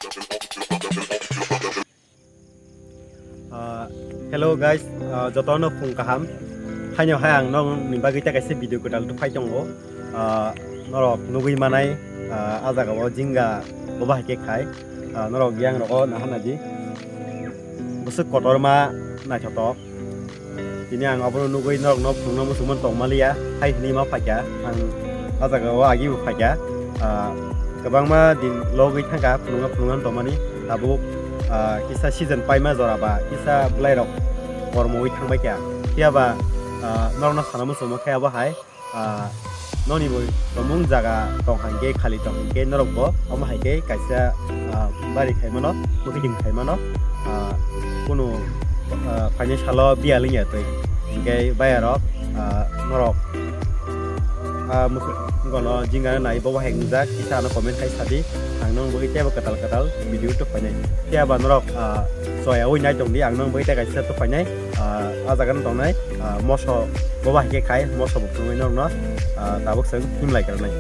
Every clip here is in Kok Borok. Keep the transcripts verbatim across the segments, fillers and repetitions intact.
Ah, hello guys, ah, jotono phung kaham. Haino hai ang nokni bagwi ta kaisa video kwtal tubui phai tongo. Ah, norok nugwi manai, ah, ah jaga o jinga bo bahai khe khai. Ah, norok yang rogo nahana di. Bwswk kotorma naithotok. Tini ang obono nugwi norokno phunukna muchungmani tongmaliya, hai hwnwi ma phaikha, ang ah jaga o agi bo phaikha. Ah, kwbangma din logwi thangkha, phunukna phunukna tongmani, tabuk, ah, kisa season paima jora ba kisa bwlairok kormowi thangbaikha. Phiyaba, ah, norokno sana muchungma khe abo hai, ah, noni bo tomung jaga tong hangkhe, khali tong hangkhe norok bo omo hai khe kaisa, ah, bari khai mano, bwkhiting khai mano, ah, kunu, ah, phaini salo biyal wngya twi. Hinkhe bayarok, ah, norok, ah, mwkhwtwng gono jinga nai bobo hai wngjak, kisa ano comment khai sadi, ang nong bagwi teibo kwtal kwtal video tubui phainai. Phiyaba norok, ah, choya wi nai tongdi, ang nong bagwi tei kaisa tubui phainai. Ah, ah jaga no tongnai, ah, moso bo bahai khe khai, moso bo phunugwi norokno, ah, tabuk chwng himlai kwrwnai.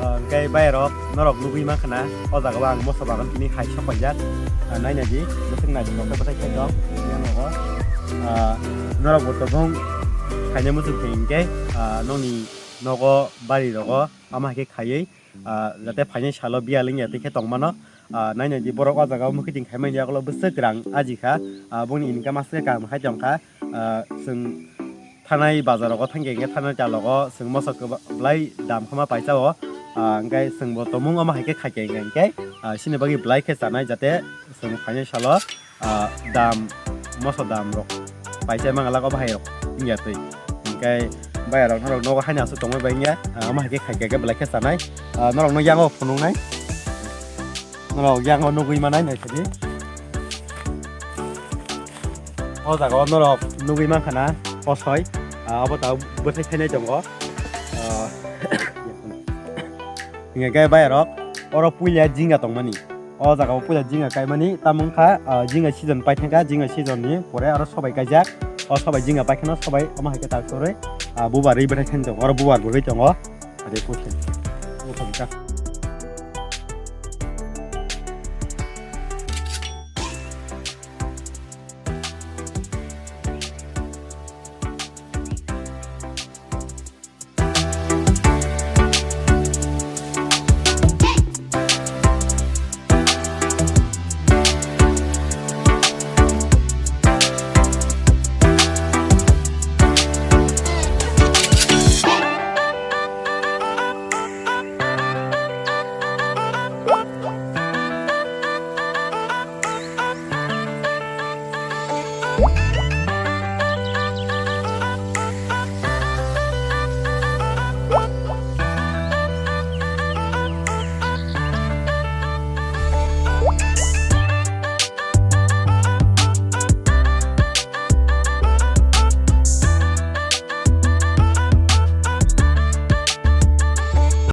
Ah, hwnkhe bayarok norok nugwi mankha na, o jaga o ang moso bagan tini hai sok paijak. Ah, naina di, bwswk naithotok khe bwthai khai tong, yang nogo. Ah, norok bo tongthong khaina muchung khe hinkhe, ah, nokni nogo, bari rogo, ama hai khe khaiwi, ah, jate phainai salo biyal wngya twi khe tongmano. Ah, naina di borok o jaga o mwkhwtwng khai manya ulo bwswk rang aji kha, ah, boni income aswk kaham khai tong kha. Ah, chwng thanai bazar rogo thang khe, hinkhe thanai chalogo chwng moso kwba-, belai dam khama paisa o. Ah, hinkhe chwng bo tomung omo hai khe khai khe hinkhe, ah, chini bagwi belai khe chanai jate chwng phainai salo, ah, dam, moso dam rok paisa mangala obo hai rok wngya twi. Hinkhe bayarok norok nogo haino aswk tongmani bai wngya, ah, omo hai khe khai khe belai khe chanai. Ah, norok no yango phunuknai. Norok yango nugwi manai naisadi. O jaga o norok nugwi mankha na kosoi, ah, obo ta bwthai thainai tongo. Ah, hinkhe bayarok oro puila jinga tongmani. O jaga o puila jinga kaimani, tamo wngkha, ah, jinga season paithangkha, jinga season ni pore aro sobai kaijak. O sobai jinga paikheno sobai omo hai khe ta kwrwi, ah, bubar rwi bwthai thainai tongo, oro bubar bo rwi tongo. Ade puthai. Buthai ka.